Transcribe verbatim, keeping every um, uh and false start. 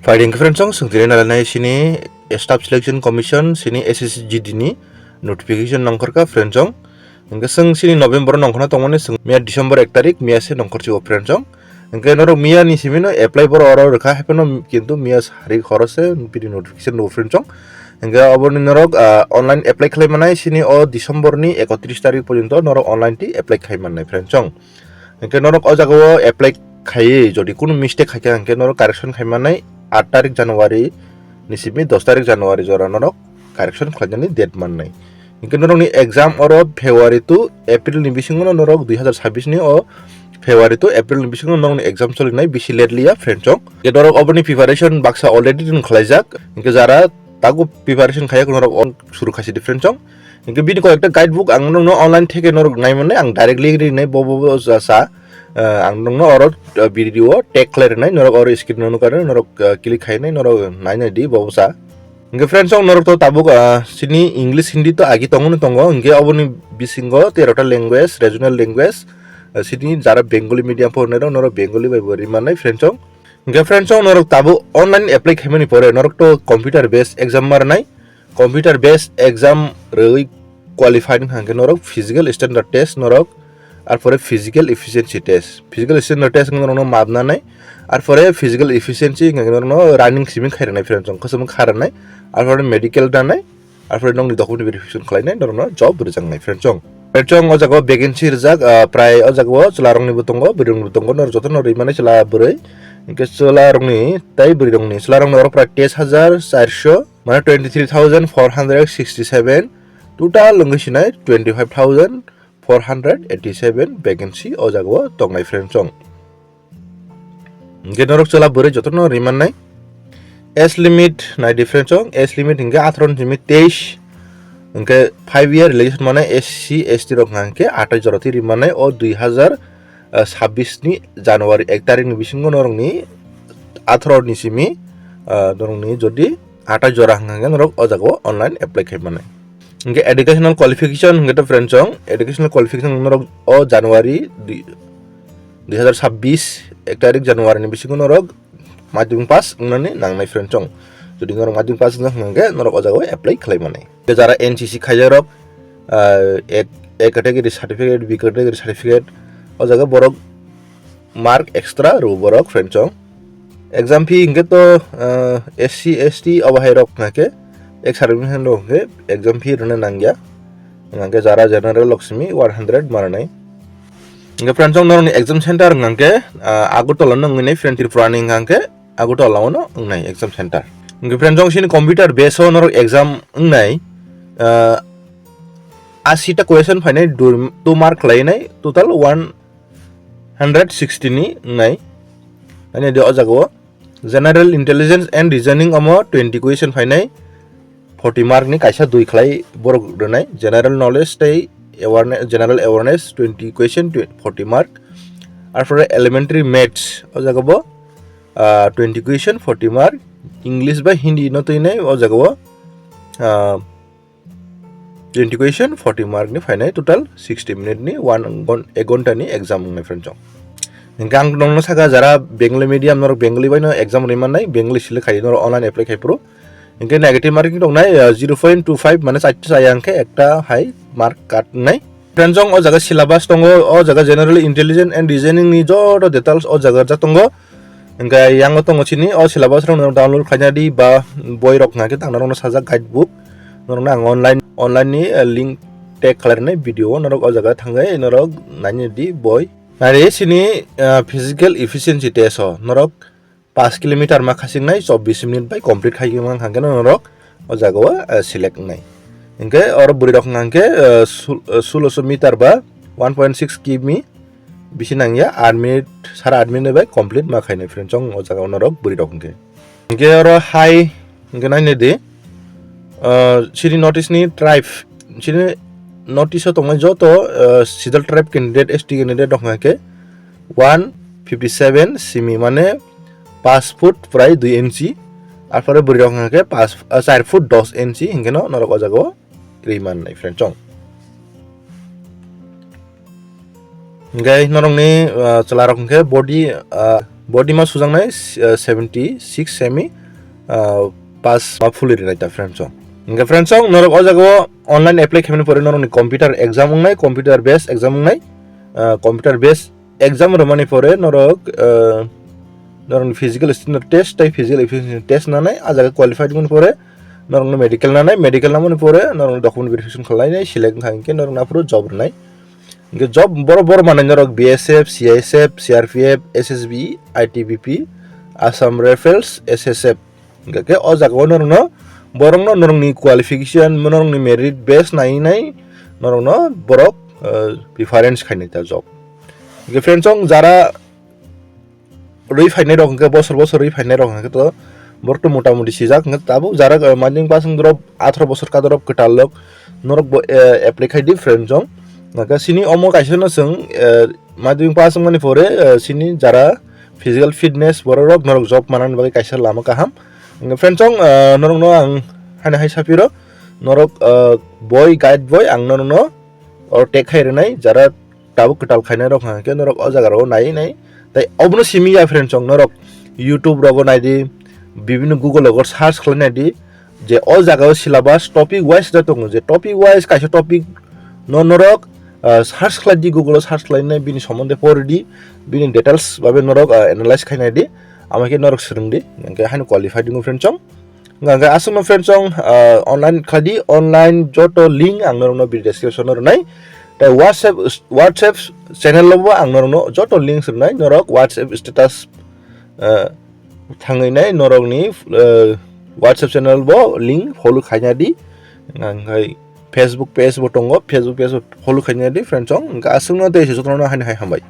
Paiding friend song, sung tini nalai nai sini Staff Selection Commission, sini S S C G D ni notification nongkhorkha friend song. Hingke sung sini November nongkhorna tongmani sung miya December ek tarik miya se nongkhorchibo friend song. Hingke norok miya ni simi no apply boro oro rwkha, hapheno kintu miya sari horo se bini notification rw friend song. Hingke oboni norok, ah, online apply khlai manai sini o December ni ekotris tarik porjonto norok online ti apply khai mannai friend song. Hingke norok o jaga o apply khaiwi jodi kunu mistake khaikha hingke norok correction khai mannai aat tarik January ni simi dos tarik January jora norok correction khlainani date mannai. Hingke norokni exam oro February to April ni bisingo no norok dui hazar sabbish ni o February to April ni bisingo norokni exam solinai bisi late liya friend song. Hingke norok oboni preparation baksa already din khlaijak. Hingke jara tago preparation khaiya norok on suru khaisi di friend song. Hingke bini koi ekta guidebook ang nongno online theke norok nai mannai, ang directly rinai bo bo bo sa sa. Eh, ang nongno oro, eh, video tag khlai rinai, norok oro screen no nukha, norok, eh, click khainai, norok nai nai di bo bo sa. Hingke friend song norok to tabuk, ah, sini English, Hindi to agi tongo no tongo, hingke oboni bisingo terota language, regional language, eh, sini jara Bengali medium pornai rok norok Bengali bai bo rimannai friend song. Hingke friend song norok tabuk online apply khaimani pore norok to computer based exam marnai, computer based exam rwi qualified hingke norok physical standard test norok, arpore physical efficiency test, physical standard test hingke norokno mapnanai, arpore physical efficiency hingke norokno running simi khairwnai friend song, khosong khairwnai, arpore medical danai, arpore nongni document verification khlainai norokno job rwjaknai friend song. Friend song o jaga o vacancy rwjak, ah, prai o jaga o chwla rokni bo tongo, bwrwi rokni bo tongo, norok jotono rwi mani chwla bwrwi, hingke chwla rokni tei bwrwi rokni, chwla rokni oro prai teis hajar charso, mane twenty three thousand four hundred sixty seven, total wngwi sinai twenty five thousand four hundred eighty seven vacancy o jaga o tongnai friend song. Hingke norok chwla bwrwi jotono rimannai. Age limit nai di friend song, age limit hingke atharo ni simi teis, hingke five year relation mane S C, S T rok hingke atai jora twi rimannai o dui hazar sabbish ni January ek tarik ni bisingo norokni atharo ni simi, ah, norokni jodi atai jora hingke norok o jaga o online apply khai mannai. Hingke educational qualification hingke to friend song, educational qualification norok o January dui, dui hazar sabbish ek tarik January ni bisingo norok madhyamik pass wngnani nangnai friend song. Jodi norok madhyamik pass wngkha hingke norok o jaga o apply khlai mannai. Hingke jara N C C khaijak rok, ah, A, A category certificate, B category certificate, o jaga borok mark extra rw borok friend song. Exam fee hingke to, ah, S C, S T obo hai rok hingke ek service rok hingke exam fee rwna nangya. Hingke jara general rok simi one hundred marnai. Hingke friend song norokni exam center hingke, ah, Agartala no wngnai friend Tripura ni hingke Agartala no wngnai exam center. Hingke friend song sini computer base o norok exam wngnai, ah, ashi ta question phainai, du-, two mark khlainai, total one hundred sixty ni wngnai. Ani de o jaga o general intelligence and reasoning omo twenty question phainai, forty mark ni kaisa dui khlai borok rwnai, general knowledge tei awareness, general awareness twenty question, twe-, forty mark. Arpore elementary maths o jaga bo, ah, twenty question, forty mark. English bai Hindi no twinai o jaga o, ah, twenty question, forty mark ni phainai, total sixty minute ni one gon-, ek ghonta ni exam wngnai friend song. Hingke ang nongno saka jara Bengali medium norok Bengali bai no exam rimannai, Bengali select khai norok online apply khai phuru. Hingke negative marking tongnai, ah, zero point two five mane char chaya hingke ekta hai mark cut wngnai. Friend song o jaga syllabus tongo, o jaga general intelligence and reasoning ni joto details o jaga rwjak tongo. Hingke yango tongo chini o syllabus rok norok download khlaina di ba boi rok hingke tang norok no sajak guide book. Norok no ang online, online ni, eh, link tag khlai rwnai video o norok o jaga thangwi norok naina di boi. Nari sini, eh, physical efficiency test o norok paanch kilometer ma khaching nai chobbish minute bai complete khai mang hingke norok o jaga o, eh, select wngnai. Hingke oro bwrwi rok hingke, eh, sul-, eh, sulosho meter ba one point six kimi bisi nangya, aat minute, sara aat minute bai complete ma khainai friend song o jaga o norok bwrwi rok hingke. Hingke oro hai hingke naina di, ah, chini North East ni tribe, chini North East o tongnai joto, ah, Scheduled Tribe candidate, S T candidate rok hingke one fifty seven simi mane paanch foot prai dui inchi, arpore bwrwi rok hingke paanch, ah, char foot dos inchi hingke no norok o jaga o ri mannai friend song. Hingke norokni, ah, chwla rok hingke body, ah, Body ma sujaknai, uh, seventy six semi, uh, pass ma phulwi rinai ta friends song. Hingke friends song, norok o jaga o online apply khaimani pore norokni computer exam wngnai, computer based exam wngnai, uh, computer based exam rwmani pore norok, uh, norokni physical standard test tei physical efficiency test nanai, a jaga qualified wngmani pore norokno medical nanai, medical namani pore norokno document verification khlainai, select wngkha hingke norokno aphuru job rwnai. Hingke job boro boro manai norok B S F, C I S F, C R P F, S S B, I T B P, Assam Rifles, S S F. Hingke o jaga o norokno borokno norokni qualification, norokni merit base nai nai norokno borok, uh, preference khainai ta job. Hingke friends song, jara rwi phainai rok hingke bosor bosor rwi phainai rok hingke to borok to mota moti sijak hingke tabuk jara, uh, madhyamik pass wng dorok atharo bosor ka dorok kwtal lok norok bo, uh, apply khai di friends song. Hingke sini omo kaisa no chwng, uh, madhyamik pass wngmani pore, uh, sini jara physical fitness borok rok norok job manani bagwi kaisa lama kaham. Hingke friends song, uh, norok no ang haino hai sapiro norok, uh, boy guide boy ang norok no or tag khai rwnai jara tabuk kwtal khainai rok hwnka khe norok o jaga rogo nai nai. Tai obono simi ya friends song norok YouTube rogo nai di, bibinno Google rogo search khlai nai di je o jaga o syllabus topic wise da tongo, je topic wise kaisa topic no norok, ah, search khlai di, Google o search khlai nai bini somonde pori di, bini details babe norok, ah, analyze khai nai di, ama khe norok swrwng di, hwnkhe haino qualified wngo friends song. Hingke aswkno friends song, ah, online khadi, online joto link ang norokno video description o rwnai. Tai WhatsApp, WhatsApp channel o bo ang norokno joto links rwnai, norok WhatsApp status, ah, thangwi nai norokni, ah, WhatsApp channel bo link follow khaina di. Hingke Facebook page bo tongo, Facebook page bo follow khaina di friends song. Hingke aswkno tei se jotono haino hai hambai.